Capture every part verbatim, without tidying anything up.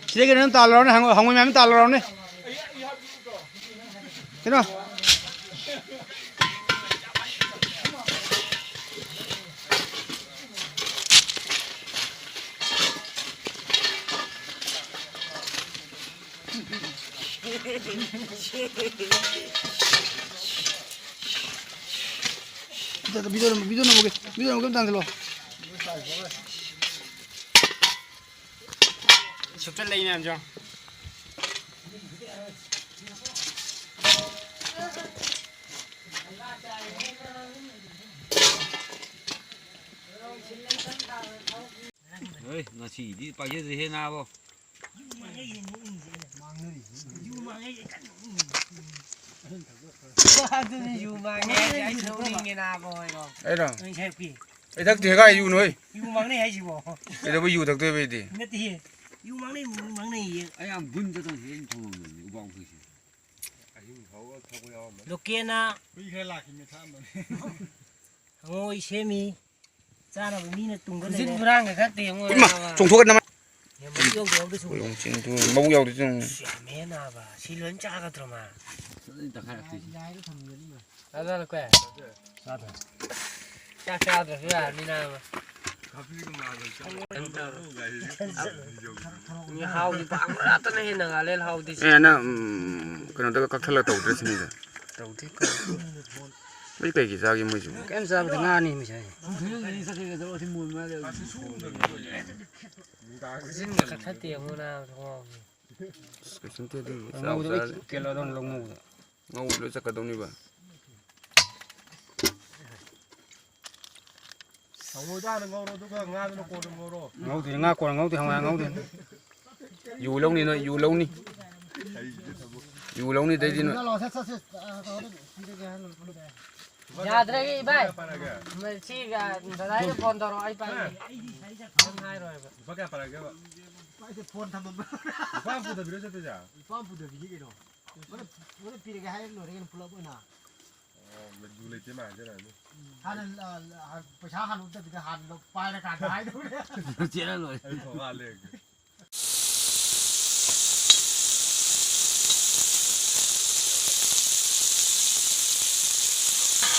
ꯁꯤꯗꯒꯤ ꯅꯪ ꯇꯥꯜꯂꯨꯔꯣꯅꯦ, ꯍꯪꯉꯣ-, ꯍꯪꯉꯣꯏ ꯃꯌꯥꯝ ꯇꯥꯜꯂꯨꯔꯣꯅꯦ꯫ ꯀꯩꯅꯣ? ꯚꯤꯗꯤꯑꯣ ꯅꯝ-, ꯚꯤꯗꯤꯑꯣ ꯅꯝꯃꯒꯦ, ꯚꯤꯗꯤꯑꯣ ꯅꯝꯃꯒꯦ ꯑꯝꯇ ꯍꯟꯖꯤꯜꯂꯣ꯫ ꯁꯨꯞꯆꯜꯂꯛꯏ ꯃꯌꯥꯝꯁꯦ꯫ ꯍꯣꯏ, ꯉꯁꯤꯗꯤ ꯄꯥꯏꯖꯗ꯭ꯔꯦꯍꯦ ꯅꯥꯕꯣ꯫ ꯑꯗꯨꯅꯤ ꯌꯨ ꯃꯥꯡꯉꯦ ꯍꯥꯏꯁꯦ, ꯑꯩ ꯅꯣꯛꯅꯤꯡꯉꯦ ꯅꯥꯕꯣ ꯍꯣꯏꯔꯣ꯫ ꯑꯩꯔꯣ? ꯅꯣꯏ ꯁꯥꯏ ꯄꯤ꯫ ꯑꯩ ꯊꯛꯇꯦ ꯀꯥꯏ ꯌꯨꯅꯣ ꯍꯣꯏ꯫ ꯌꯨ ꯃꯥꯡꯅꯩ ꯍꯥꯏꯁꯤꯕꯣ? ꯀꯩꯗꯧꯕ ꯌꯨ ꯊꯛꯇꯣꯏꯕ ꯑꯩꯗꯤ? ꯅꯠꯇꯦꯍꯦ꯫ ꯌꯨ ꯃꯥꯡꯅꯩ, ꯌꯨ ꯃꯥꯡꯅꯩꯌꯦ꯫ ꯑꯩ ꯌꯥꯝ ꯒꯨꯟ ꯆꯠꯇꯅ ꯁꯤꯗ ꯑꯗꯨꯝ ꯊꯝꯃꯝꯕꯅꯤ, ꯎꯕꯥꯎ ꯃꯈꯩꯁꯦ꯫ ꯑꯍꯤꯡ ꯐꯥꯎꯕ ꯊꯛꯄ ꯌꯥꯎꯔꯝꯃꯅꯤ꯫ ꯂꯣꯀꯦꯟꯅ ꯍꯨꯏ ꯈꯔ ꯂꯥꯛꯈꯤꯕꯅꯦ, ꯊꯛꯑꯝꯕꯅꯤ꯫ ꯍꯪꯉꯣꯏ ꯁꯦꯝꯃꯤ꯫ ꯆꯥꯅꯕ ꯃꯤꯅ ꯇꯨꯡꯗ ꯈꯨꯖꯤꯟ ꯂꯩꯔꯦ꯫ ꯍꯨꯔꯥꯟꯒ ꯈꯔ ꯇꯦꯡꯉꯣ ꯏꯃꯥ, ꯅꯥꯕ꯫ ꯆꯣꯡꯊꯣꯛꯀ ꯅꯃꯥꯏ꯫ ꯌꯥꯝ ꯃꯕꯨꯛ ꯌꯧꯗꯦ, ꯌꯧꯗꯦ ꯁꯨꯝ꯫ ꯍꯣꯏ, ꯌꯣꯡ ꯆꯤꯡꯗꯨ ꯃꯕꯨꯛ ꯌꯥꯎꯗꯦ ꯆꯤꯡ꯫ ꯑꯁ, ꯌꯥꯝꯃꯦ ꯅꯥꯕ꯫ ꯁꯤ ꯂꯣꯏ ꯆꯥꯒꯗ꯭ꯔꯣ ꯃꯥ? ꯐꯖꯅ ꯇꯛꯈꯥꯏꯔꯛꯇꯣꯏꯁꯤ꯫ ꯆꯥꯖꯔ ꯀꯣꯏ? ꯆꯥꯗ꯭ꯔꯦ꯫ ꯆꯥꯛ ꯆꯥꯗ꯭ꯔꯁꯨ ꯌꯥꯔꯅꯤ ꯅꯥꯕ꯫ ꯃꯤ ꯍꯥꯎꯗꯤ ꯄꯥꯝꯕ ꯉꯥꯛꯇꯅꯦꯍꯦ ꯅꯥꯒꯥꯂꯦꯟ ꯍꯥꯎꯗꯣꯏꯁꯦ꯫ ꯑꯦ, ꯅꯪ, ꯎꯝ, ꯀꯩꯅꯣꯗꯒ ꯀꯛꯊꯠꯂ ꯇꯧꯗ꯭ꯔꯦ ꯁꯤꯅꯤꯗ꯫ ꯇꯧꯗꯦ꯫ ꯃꯣꯏ ꯀꯩꯒꯤ ꯆꯥꯒꯦ ꯃꯣꯏꯁꯤꯕꯨ? ꯀꯩꯝ ꯆꯥꯕꯗꯤ ꯉꯥꯅꯤ ꯃꯁꯤ ꯍꯥꯏꯁꯦ꯫ ꯈꯨꯖꯤꯟꯒ ꯀꯛꯊꯠꯇꯦ ꯌꯦꯡꯉꯨ ꯅꯥꯕ ꯊꯣꯡꯉꯥꯎꯁꯦ꯫ ꯑꯁ, ꯀꯩꯁꯨ ꯅꯠꯇꯦ ꯑꯗꯨꯕꯨ ꯆꯥꯕꯨ ꯉꯧꯕꯗ ꯂꯣꯏ ꯆꯥꯔꯗꯤ꯫ ꯀꯦꯜꯂꯗꯧꯅꯤ ꯂꯧ ꯉꯧꯕꯗ꯫ ꯉꯧꯕꯗ ꯂꯣꯏ ꯆꯠꯀꯗꯧꯅꯤꯕ꯫ ꯍꯪꯉꯣꯏꯗꯣ ꯍꯥꯟꯅ ꯉꯧꯔꯣ, ꯑꯗꯨꯒ ꯉꯥꯗꯨꯅ ꯀꯣꯟꯅ ꯉꯧꯔꯣ꯫ ꯉꯧꯗꯣꯏꯅꯤ, ꯉꯥ ꯀꯣꯟꯅ ꯉꯧꯗꯣꯏ, ꯍꯪꯉꯣꯏ ꯍꯥꯟꯅ ꯉꯧꯗꯣꯏꯅꯤ꯫ ꯌꯨ ꯂꯧꯅꯤ ꯅꯣꯏ, ꯌꯨ ꯂꯧꯅꯤ꯫ ꯌꯨ ꯂꯧꯅꯤ ꯑꯗꯩꯗꯤ ꯅꯣꯏ꯫ ꯌꯥꯗ꯭ꯔꯦ ꯏꯕꯥꯏ꯫ ꯄꯥꯏꯔꯒꯦ꯫ ꯁꯤ, ꯑ, ꯗꯗꯥꯏꯗ ꯐꯣꯟ ꯇꯧꯔꯛꯑꯣ, ꯑꯩ ꯄꯥꯏꯒꯦ꯫ ꯅꯪ ꯍꯥꯏꯔꯣꯏꯕ꯫ ꯂꯨꯄꯥ ꯀꯌꯥ ꯄꯥꯏꯔꯛꯑꯒꯦꯕ? ꯐꯣꯟ ꯊꯝꯃꯝꯕ꯫ ꯂꯨꯄꯥ ꯑꯃ ꯄꯨꯗꯕꯤꯔꯣ ꯆꯠꯇꯣꯏꯁꯦ? ꯂꯨꯄꯥ ꯑꯃ ꯄꯨꯗꯕꯤꯒꯤ ꯀꯩꯅꯣ? ꯃꯣꯏꯅ, ꯃꯣꯏꯅ ꯄꯤꯔꯒꯦ ꯍꯥꯏꯔ ꯂꯣꯏꯔꯦ ꯀꯩꯅꯣ, ꯄꯨꯂꯞ ꯑꯣꯏꯅ꯫ ꯂꯩꯇꯦ ꯃꯥꯟꯖꯔꯅꯤ꯫ ꯍꯥꯟꯅ, ꯑ, ꯄꯩꯁꯥ ꯍꯥꯟꯅ ꯎꯠꯇꯕꯤꯗ ꯍꯥꯟꯅ ꯄꯥꯏꯔꯀꯥꯟꯗ ꯍꯥꯏꯗꯧꯅꯦ꯫ ꯆꯦꯜꯂ ꯂꯣꯏꯔꯦ꯫ ꯑꯩ ꯊꯣꯡ ꯍꯥꯜꯂꯦ꯫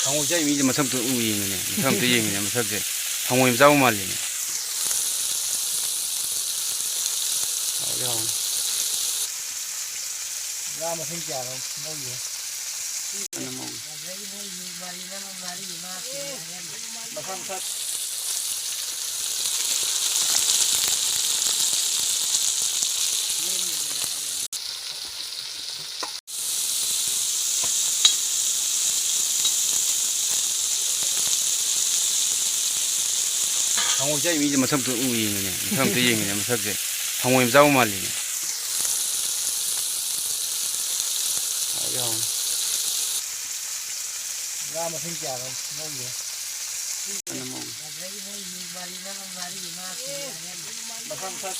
ꯍꯪꯉꯣꯏ ꯆꯥꯏ ꯃꯤꯁꯦ ꯃꯁꯛꯇꯨ ꯎ ꯌꯦꯡꯉꯤꯅꯦ꯫ ꯃꯁꯛ ꯑꯝꯇ ꯌꯦꯡꯉꯤꯅꯦ꯫ ꯃꯁꯛꯁꯦ ꯍꯪꯉꯣꯏ ꯃꯆꯥꯕꯨ ꯃꯥꯜꯂꯤꯅꯦ꯫ ꯍꯥꯎꯗꯤ ꯍꯥꯎꯅꯤ꯫ ꯉꯥ ꯃꯁꯤꯡ ꯀꯌꯥꯅꯣ ꯉꯧꯔꯤꯁꯦ? ꯀꯟꯅ ꯉꯧꯔꯤ꯫ ꯃꯁꯥ ꯃꯁꯥ꯫ ꯍꯪꯉꯣꯏ ꯆꯥꯏ ꯃꯤꯁꯦ ꯃꯁꯛꯇꯨ ꯎ ꯌꯦꯡꯉꯤꯅꯦ꯫ ꯃꯁꯛ ꯑꯝꯇ ꯌꯦꯡꯉꯤꯅꯦ꯫ ꯃꯁꯛꯁꯦ ꯍꯪꯉꯣꯏ ꯃꯆꯥꯕꯨ ꯃꯥꯜꯂꯤꯅꯦ꯫ ꯍꯥꯎꯗꯤ ꯍꯥꯎꯅꯤ꯫ ꯉꯥ ꯃꯁꯤꯡ ꯀꯌꯥꯅꯣ ꯉꯧꯔꯤꯁꯦ? ꯀꯟꯅ ꯉꯧꯔꯤ꯫ ꯃꯁꯥ ꯃꯁꯥ꯫